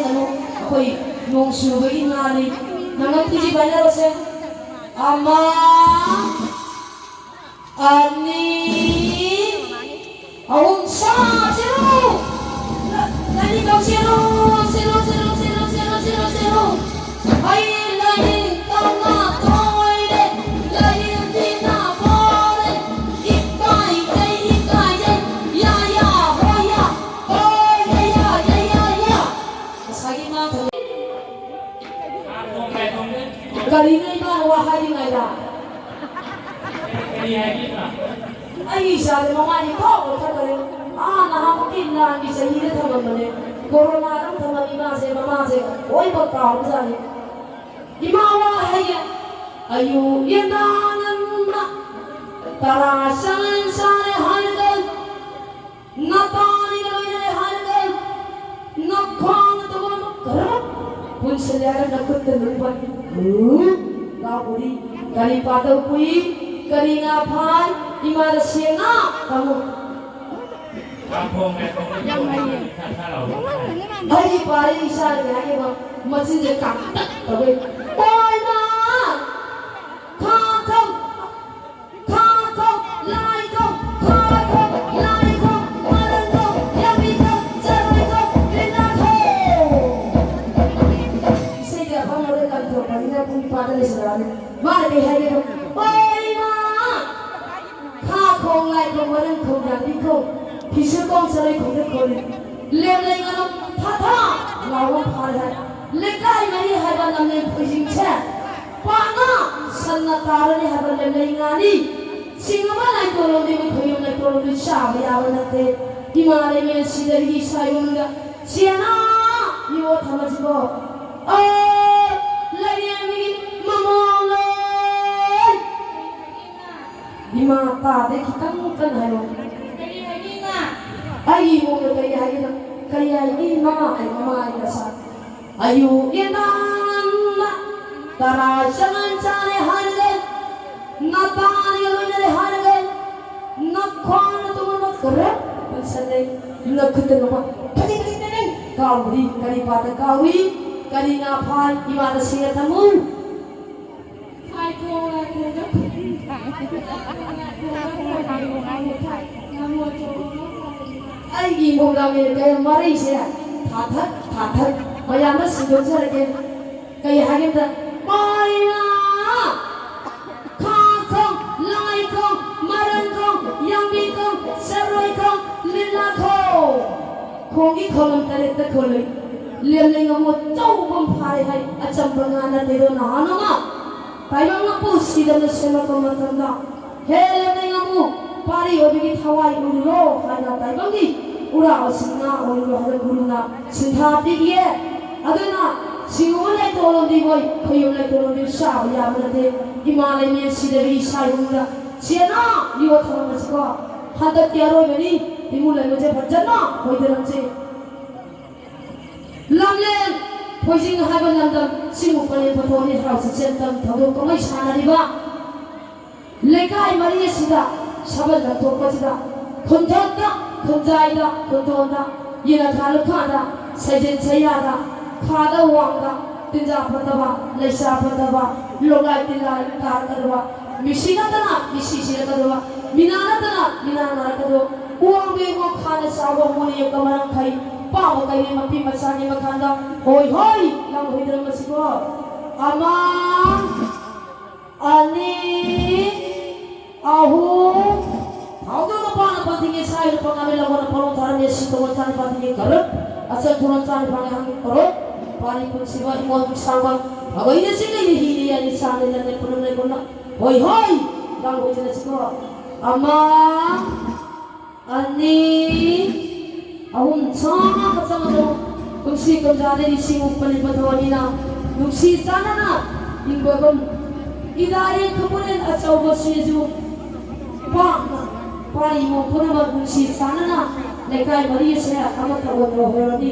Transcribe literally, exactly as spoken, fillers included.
ꯑꯩꯈꯣꯏ ꯅꯣꯡ ꯆꯨꯕꯒꯤ ꯉꯥꯅꯤ꯫ ꯅꯪꯅ ꯐꯤꯖꯤ ꯄꯥꯏꯅꯔꯣꯁꯦ꯫ ꯑꯃ, ꯑꯅꯤ, ꯑꯍꯨꯝ, ꯁꯥ, ꯆꯦꯜꯂꯨ! ꯂ-, ꯂꯥꯏꯅꯤꯡꯊꯧ ꯆꯦꯜꯂꯨ! ꯆꯦꯜꯂꯨ, ꯆꯦꯜꯂꯨ, ꯆꯦꯜꯂꯨ, ꯆꯦꯜꯂꯨ, ꯆꯦꯜꯂꯨ, ꯆꯦꯜꯂꯨ! ꯑꯩ ꯂꯥꯏꯅꯤꯡꯊꯧꯅ ꯊꯣꯏꯔꯦ, ꯂꯥꯏꯔꯦꯝꯕꯤꯅ ꯄꯣꯔꯦ, ꯏꯀꯥꯏꯖꯩ, ꯏꯀꯥꯏꯖꯩ, ꯌꯥ, ꯌꯥ, ꯍꯣ, ꯌꯥ, ꯍꯣ, ꯌꯥ, ꯌꯥ, ꯌꯥ, ꯌꯥ, ꯌꯥ꯫ ꯉꯁꯥꯏꯒꯤ ꯃꯥ ꯊꯕꯛ ꯀꯔꯤꯅꯣ ꯏꯃꯥꯅ ꯋꯥ ꯍꯥꯏꯔꯤꯉꯩꯗ? ꯑꯩ ꯏꯆꯥꯗ ꯃꯃꯥꯏ ꯊꯣꯛ ꯂꯧꯊꯣꯛꯈ꯭ꯔꯦ꯫ ꯑꯥ, ꯅꯍꯥꯟꯃꯨꯛꯀꯤ ꯂꯥꯟꯒꯤ ꯆꯍꯤꯗ ꯊꯝꯃꯝꯕꯅꯦ꯫ ꯀꯣꯔꯣꯅꯥꯗ ꯑꯃꯨꯛ ꯊꯝꯃꯝꯃꯤ ꯃꯥꯁꯦ, ꯃꯃꯥꯁꯦ ꯂꯣꯏꯅꯃꯛ ꯀꯥꯎꯕꯖꯥꯠꯅꯤ꯫ ꯏꯃꯥ ꯋꯥ ꯍꯥꯏꯌꯦ꯫ ꯑꯌꯨꯛ ꯌꯦꯟꯗꯥ ꯉꯟꯕ ꯇꯔꯥ ꯆꯪ ꯆꯥꯔꯦ ꯍꯥꯏꯔꯒ ꯅꯄꯥꯅꯤꯒ ꯂꯣꯏꯅꯔꯦ ꯍꯥꯏꯔꯒ ꯅꯈ꯭ꯋꯥꯡꯅ ꯇꯧꯕ ꯈꯔ ꯄꯨꯟꯁꯤꯜꯂꯦ ꯍꯥꯏꯔꯒ ꯅꯈꯨꯠꯇ ꯂꯨꯝꯕ ꯂꯥꯎꯕꯗꯤ ꯀꯔꯤ ꯄꯥꯗꯧ ꯄꯨꯏ? ꯀꯔꯤ ꯉꯥ ꯐꯥꯏ? ꯏꯃꯥꯅ ꯁꯦꯡꯅ ꯇꯝꯃꯨ꯫ ꯑꯩꯒꯤ ꯄꯥꯔꯤ ꯏꯆꯥꯅꯤ ꯍꯥꯏꯔꯤꯕ ꯃꯆꯤꯟꯁꯦ ꯀꯥꯡꯇꯛ ꯇꯧꯋꯦ꯫ ꯍꯣꯏ ꯃꯥ! ꯈꯥ ꯈꯧ! ꯈꯥ ꯈꯧ, ꯂꯥꯏ ꯈꯧ, ꯈꯥ ꯈꯧ, ꯂꯥꯏ ꯈꯧ, ꯃꯔꯪ ꯈꯧ, ꯌꯥꯝꯕꯤ ꯈꯧ, ꯆꯔꯣꯏ ꯈꯧ, ꯂꯤꯛꯂꯥ ꯈꯧ꯫ ꯏꯁꯩꯒꯤ ꯑꯐꯝ ꯂꯣꯏ ꯀꯟꯊꯣꯛꯄꯅꯤꯅ ꯄꯨꯡ ꯅꯤꯄꯥꯟꯗ ꯂꯣꯏꯁꯤꯜꯂꯛꯑꯅꯤ꯫ ꯃꯥꯅ ꯀꯩ ꯍꯥꯏꯒꯦꯕꯨ? ꯑꯣ ꯏꯃꯥ! ꯈꯥ ꯈꯣꯡ, ꯂꯥꯏ ꯈꯣꯡ, ꯃꯔꯪ ꯈꯣꯡ, ꯌꯥꯝꯕꯤ ꯈꯣꯡ, ꯐꯤꯁꯨ ꯈꯣꯡ, ꯆꯔꯣꯏ ꯈꯣꯡꯗ ꯈꯣꯡ꯫ ꯂꯦꯝꯂꯩ ꯉꯥꯅꯨ ꯊꯥ ꯊꯥ ꯂꯥꯎꯕ ꯐꯥꯔꯦ ꯍꯥꯏ꯫ ꯂꯩꯀꯥꯏ ꯃꯔꯤ ꯍꯥꯏꯕ ꯂꯝꯂꯩ ꯈꯣꯏꯖꯤꯡꯁꯦ ꯄꯥꯛꯅ ꯁꯟꯅ ꯇꯥꯔꯅꯤ ꯍꯥꯏꯕ ꯂꯦꯝꯂꯩ ꯉꯥꯅꯤ꯫ ꯆꯤꯡ ꯑꯃ ꯂꯥꯏꯀꯣꯜꯂꯣꯝꯗꯤ ꯃꯈꯣꯏ ꯌꯨꯝ ꯂꯥꯏꯀꯣꯜꯂꯣꯝꯗꯤ ꯆꯥꯕ ꯌꯥꯕ ꯅꯠꯇꯦ꯫ ꯏꯃꯥ ꯂꯩꯃꯦꯟ ꯁꯤꯗꯒꯤ ꯏꯁꯥ ꯌꯨꯝꯗ ꯆꯦꯅꯥ ꯌꯣ ꯊꯝꯃꯁꯤꯀꯣ꯫ ꯑꯣ ꯂꯥꯏꯔꯦꯝꯕꯤꯒꯤ ꯃꯃꯣꯂꯣꯏ! ꯏꯃꯥ ꯇꯥꯗꯦ, ꯈꯤꯇꯪ ꯀꯟꯅ ꯍꯥꯏꯔꯣ꯫ ꯀꯔꯤ ꯍꯥꯏꯒꯦ ꯏꯃꯥ? ꯑꯩꯒꯤ ꯏꯃꯨꯡꯗ ꯀꯔꯤ ꯍꯥꯏꯒꯦ ꯅꯪ? ꯀꯔꯤ ꯍꯥꯏꯒꯦ ꯏꯃꯥ? ꯑꯩ ꯃꯃꯥ ꯑꯩ ꯃꯁꯥ꯫ ꯑꯌꯨꯛ ꯌꯦꯟꯗꯥꯡ ꯉꯟꯅ ꯇꯔꯥ ꯆꯪꯉꯟ ꯆꯥꯔꯦ ꯍꯥꯏꯔꯒ ꯅꯄꯥꯅꯤꯒ ꯂꯣꯏꯅꯔꯦ ꯍꯥꯏꯔꯒ ꯅꯈ꯭ꯋꯥꯡꯅ ꯇꯣꯡꯉꯕ ꯈꯔ ꯄꯨꯟꯁꯜꯂꯦ꯫ ꯅꯈꯨꯠꯇ ꯅꯨꯄꯥ ꯐꯖꯩ ꯐꯖꯩ ꯐꯖꯩ꯫ ꯀꯥꯎꯕꯗꯤ ꯀꯔꯤ ꯄꯥꯠꯇ ꯀꯥꯎꯏ? ꯀꯔꯤ ꯉꯥ ꯐꯥꯏ? ꯏꯃꯥꯗ ꯁꯦꯡꯅ ꯇꯝꯃꯨ꯫ ꯑꯩꯒꯤ ꯏꯪꯈꯣꯜ ꯂꯥꯡꯃꯤꯅ ꯀꯌꯥ ꯃꯔꯩꯁꯦ ꯊꯥꯊꯠ ꯊꯥꯊꯠ ꯃꯌꯥꯝꯅ ꯁꯤꯟꯗꯣꯛꯆꯔꯒꯦ꯫ ꯀꯩ ꯍꯥꯏꯒꯦꯗ, ꯄꯥꯏꯅ ꯈꯥ ꯈꯣꯡ, ꯂꯥꯏ ꯈꯣꯡ, ꯃꯔꯟ ꯈꯣꯡ, ꯌꯥꯡꯕꯤ ꯈꯣꯡ, ꯆꯔꯣꯏ ꯈꯣꯡ, ꯂꯤꯂꯥ ꯈꯣꯡ꯫ ꯈꯣꯡꯒꯤ ꯈꯣꯂꯣꯝ ꯇꯔꯦꯠꯇ ꯈꯣꯜꯂꯨꯏ꯫ ꯂꯦꯝꯂꯩ ꯉꯥꯃꯨ ꯑꯆꯧꯕ ꯑꯃ ꯐꯥꯔꯦ ꯍꯥꯏ, ꯑꯆꯝꯕ ꯉꯥ ꯅꯠꯇꯦꯗꯣ ꯅꯍꯥꯟ ꯑꯃ꯫ ꯇꯥꯏꯕꯪ ꯃꯄꯨ ꯁꯤꯗꯅ ꯁꯦꯝꯂꯛꯄ ꯃꯇꯝꯗ, ꯍꯦ ꯂꯦꯝꯂꯩ ꯉꯥꯃꯨ, ꯄꯥꯔꯤ ꯑꯣꯏꯕꯒꯤ ꯊꯋꯥꯏ ꯎꯔꯨꯔꯣ ꯍꯥꯏꯅ ꯇꯥꯏꯕꯪꯒꯤ ꯎꯔꯥ ꯑꯁꯤ ꯉꯥ ꯑꯣꯏꯔꯨꯔꯣ ꯍꯥꯏꯅ ꯒꯨꯔꯨꯅ ꯁꯤꯟꯊꯥ ꯄꯤꯈꯤꯌꯦ꯫ ꯑꯗꯨꯅ ꯁꯤꯒꯨꯝꯕ ꯂꯩꯇꯣꯟꯂꯣꯝꯗꯤ ꯃꯣꯏ ꯈꯣꯌꯨꯝ ꯂꯩꯇꯣꯟꯂꯣꯝꯗꯤ ꯆꯥꯕ ꯌꯥꯕ ꯅꯠꯇꯦ꯫ ꯏꯃꯥ ꯂꯩꯃꯦꯟ ꯁꯤꯗꯕꯤ ꯏꯁꯥ ꯏꯃꯨꯡꯗ ꯁꯦꯟꯅ ꯌꯣꯠ ꯊꯝꯃꯁꯤꯀꯣ꯫ ꯍꯟꯗꯛꯇꯤ ꯑꯔꯣꯏꯕꯅꯤ꯫ ꯏꯃꯨꯡ ꯂꯩꯃꯁꯦ ꯐꯖꯅ ꯈꯣꯏꯗꯔꯝꯁꯤ꯫ ꯂꯝꯂꯦꯟ ꯐꯣꯏꯖꯤꯡ ꯍꯥꯏꯕ ꯂꯝꯗꯝ ꯁꯤꯕꯨ ꯄꯔꯦꯡ ꯄꯊꯣꯛꯅꯤ ꯍꯔꯥꯎ ꯆꯤꯆꯦꯟ ꯇꯝ ꯊꯧꯗꯣꯛ ꯀꯨꯝꯍꯩ ꯁꯥꯟꯅꯔꯤꯕ ꯂꯩꯀꯥꯏ ꯃꯔꯤ ꯑꯁꯤꯗ ꯁꯥꯕꯜ ꯂꯪꯊꯣꯛꯄꯁꯤꯗ ꯈꯨꯟꯊꯣꯛꯇ, ꯈꯨꯟꯖꯥꯏꯗ, ꯈꯨꯟꯊꯣꯟꯗ, ꯌꯦꯅꯈꯥ ꯂꯨꯈꯥꯗ, ꯁꯩꯖꯤꯟ ꯁꯩꯌꯥꯗ, ꯈꯥꯗ ꯋꯥꯡꯗ, ꯇꯤꯟꯖꯥ ꯐꯠꯇꯕ, ꯂꯩꯁꯥ ꯐꯠꯇꯕ, ꯂꯣꯛꯂꯥꯏ ꯇꯤꯜꯂꯥꯏ ꯇꯥꯔꯛꯀꯗꯕ, ꯃꯤꯁꯤ ꯅꯠꯇꯅ ꯃꯤꯁꯤ ꯁꯤꯔꯛꯀꯗꯕ, ꯃꯤꯅꯥ ꯅꯠꯇꯅ ꯃꯤꯅꯥ ꯅꯥꯔꯛꯀꯗꯕ, ꯎꯋꯥꯡꯕꯤ ꯏꯉꯣ ꯈꯥꯅ ꯁꯥꯕ ꯃꯨꯅ ꯌꯦꯛꯄ ꯃꯔꯥꯡꯈꯩ, ꯄꯥꯕ ꯀꯩꯔꯦ ꯃꯄꯤ ꯃꯆꯥꯒꯤ ꯃꯈꯥꯗ ꯍꯣꯏ ꯍꯣꯏ ꯂꯥꯎꯍꯣꯏꯗ꯭ꯔ ꯃꯁꯤꯀꯣ꯫ ꯑꯃ, ꯑꯅꯤ, ꯑꯍꯨꯝ꯫ ꯊꯧꯗꯨꯅ ꯄꯥꯅ ꯄꯥꯟꯊꯤꯒꯦ ꯁꯥꯏꯗ ꯄꯪꯉꯥꯃꯤ ꯂꯧꯕꯅ ꯄꯔꯣ ꯊꯥꯔꯝꯃꯦ ꯁꯤꯇꯣ ꯆꯥꯅ ꯄꯥꯟꯊꯤꯒꯦ ꯀꯔꯞ꯫ ꯑꯆꯟ ꯊꯣꯔꯝ ꯆꯥꯅ ꯄꯥꯅ ꯍꯪꯉꯤ ꯀꯔꯣ꯫ ꯄꯥꯔꯤ ꯄꯨꯟꯁꯤꯕ ꯏꯃꯣꯟ ꯁꯥꯡꯕ꯫ ꯑꯒꯩꯅ ꯆꯤꯡꯂꯩ ꯍꯤꯅꯤ ꯌꯥꯅꯤ ꯁꯥꯅꯤ ꯂꯟꯅꯦ ꯄꯨꯅꯝ ꯂꯩꯕꯅ꯫ ꯍꯣꯏ ꯍꯣꯏ꯫ ꯂꯥꯡ ꯍꯣꯏꯗꯅ ꯁꯤꯀꯣ꯫ ꯑꯃ, ꯑꯅꯤ, ꯑꯍꯨꯝ꯫ ꯁꯥ ꯃꯆꯥ ꯃꯆꯥ꯫ ꯀꯨꯝꯁꯤ ꯀꯨꯝꯖꯥꯗ ꯏꯁꯤꯡ ꯎꯞꯄꯅꯤ ꯄꯊꯣꯛꯑꯅꯤꯅ ꯅꯨꯡꯁꯤ ꯆꯥꯟꯅꯅ ꯍꯤꯡꯕꯒꯨꯝ ꯏꯗꯥꯔꯦ ꯈꯨꯃꯨꯔꯦꯟ ꯑꯆꯧꯕ ꯁꯤꯁꯨ ꯄꯥꯛꯅ ꯄꯥꯔꯤ ꯃꯣꯡ ꯄꯨꯝꯅꯃꯛ ꯅꯨꯡꯁꯤ ꯆꯥꯟꯅꯅ ꯂꯩꯀꯥꯏ ꯃꯔꯤ ꯑꯁꯦ ꯑꯃꯠꯇ ꯑꯣꯏꯅ ꯑꯣꯏꯍꯧꯔꯅꯤ꯫